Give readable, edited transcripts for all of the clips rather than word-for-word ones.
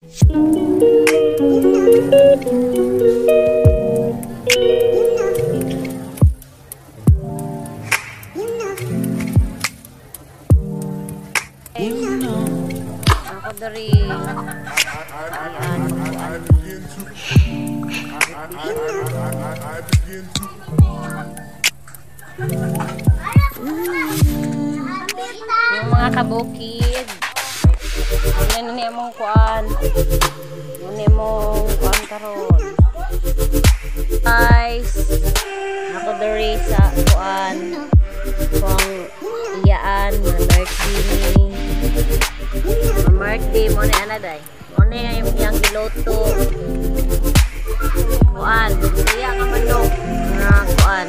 Ako diri. Ayan, kuan. Yung mga kabukid. Ano ni mong kuan? Ano mong kuan karon? Guys, ako diri sa kuan. Kuang iyaan, mga birthday ni. Mga birthday mo ni ana day. Mo ni yung iyang giluto. Kuan, iya nga manok nga kuan.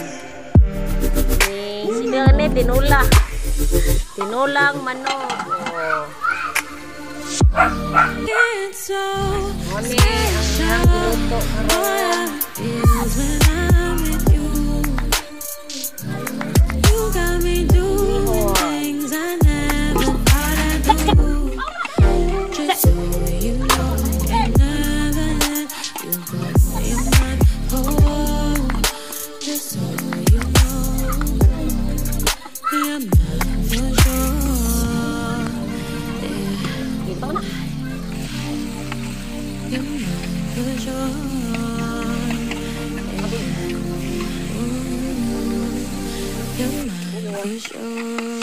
Ni sino ni tinula. Tinulang manok. Oh. It's so Mo ni ang iyang giluto karon. feels when I'm with you. You got me doing things I never thought I'd do. Just so you know, I never let you go. You're mine, oh. Just so you know, you're mine for sure. Yeah. Dito na. You're mine for sure. Yeah. Ooh, you're mine for sure.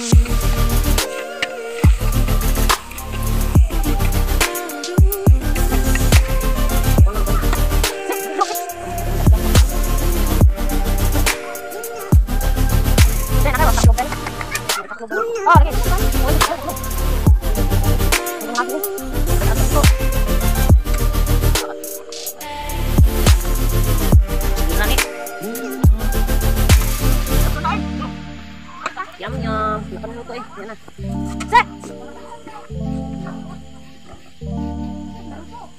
Oh, okay. Yum yum. Nakaluto eh. Yan na. Se!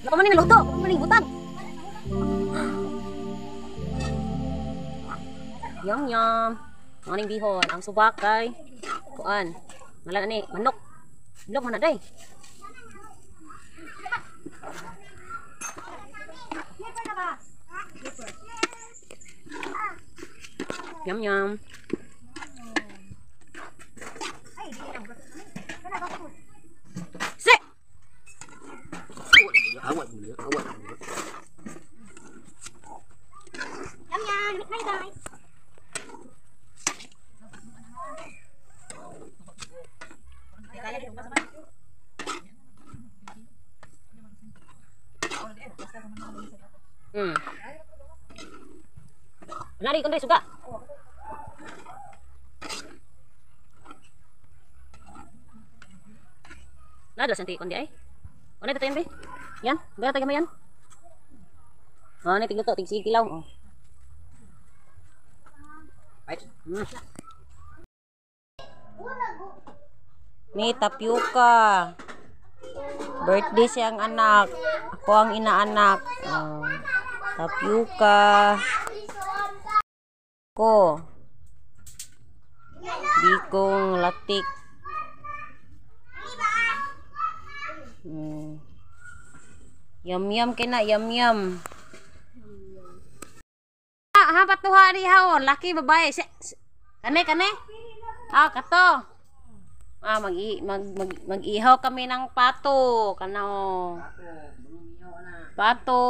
Naka man ni naluto. Naka man ni butang. Yum yum. Morning bihon. Ang subak kay kuan. Ngalan ani manok. Bilog man na day. Yum yum. Se! Awat mo na, awat mo na. Yum yum. Hi guys. Nari kundi suga. Nada santi kundi ay. Ano ito yan be? Yan, ba tayo yan? Oh, ni tigluto, tig tilaw. Oh. Ni tapioca. Birthday siyang anak. Ako ang inaanak. Oh. Tapioca. Ko. Bikong latik. Yum yum kina, yum yum. Ah, ha patuha ni ha, oh, laki babae. Kane kane. Ah, kato. Ah, mag mag mag mag-ihaw kami ng pato. Kana oh. Pato.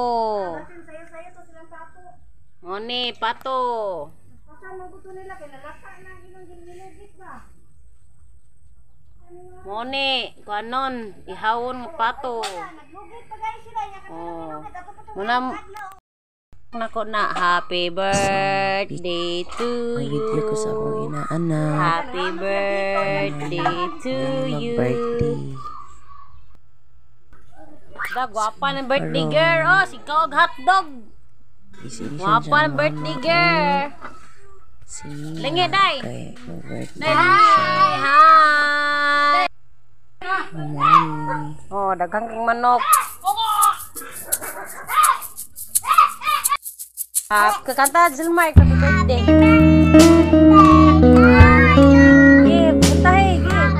Moni, pato. Moni, kuanon, ihawon nga pato. Oh. Muna nako na happy birthday to you. Video ko sa akong inaanak. Happy birthday to you. Mag-birthday. Da, gwapa ng birthday girl. Oh, si og hotdog. Busy siya Gwapa sa ng birthday mama. Girl. Si Lingi, day. Kay mag-birthday Day, siya. hi. Mami. Oh, daghang king manok. Ah, kakanta Zilmar, happy birthday. Give, kantahe, give.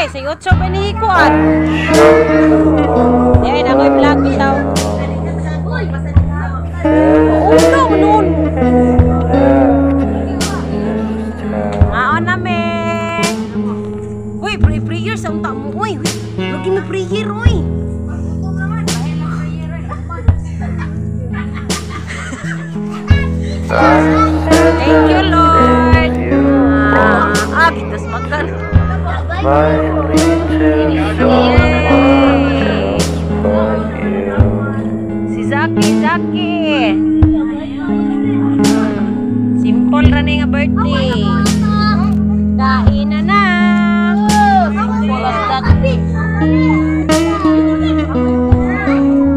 Oy, say 8 pa ni kuan. Ay, na ko'y vlog bitaw. Uno nun. Maon na me. Uy, prayer sa unta mo. Uy, uy. Lagi mo prayer, uy. Thank you, Lord. Gitas makan. Yay! Si Zaki, Zaki. Simple ra ni nga birthday. Kain na na. Simple as that.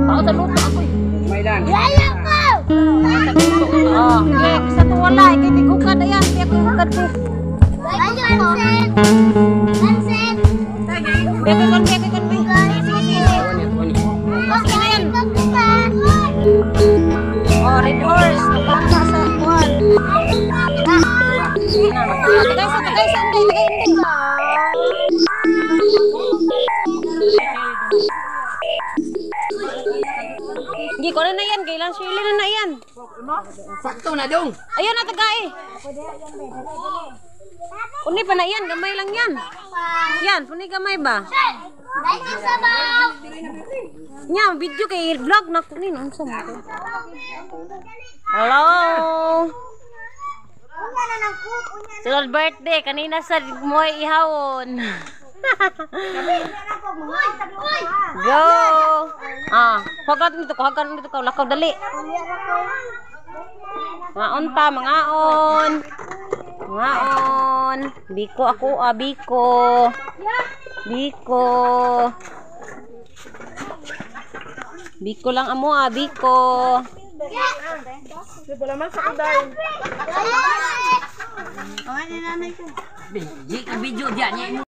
Ako sa luto ako eh. Oh, okay. Sa to wala, kay tigukad ayan, kaya ko hukad ko. Beke kon, beke kon, be. Sige, sige, sige. Sige na yan. Oh, red horse. Napaka sa kuwan. Tagay sa, tagay sa, inday, tagay, inday. Hindi ko na yan. Kailan Shirley na yan. Sakto na dong. Ayun na, tagay. Puni pa na yan. Gamay lang yan. Yan, puni gamay ba? Nya, video kay vlog na kunin. Unsa mo to? Hello. Sunod birthday kanina sa moy ihawon. Go. Ah, hagan dito ko, hagan dito ko, lakaw dali. Mangaon ta, mangaon. Mangaon. Biko ako, ah, biko. Biko. Biko lang amo, ah, biko. Di ka video diyan.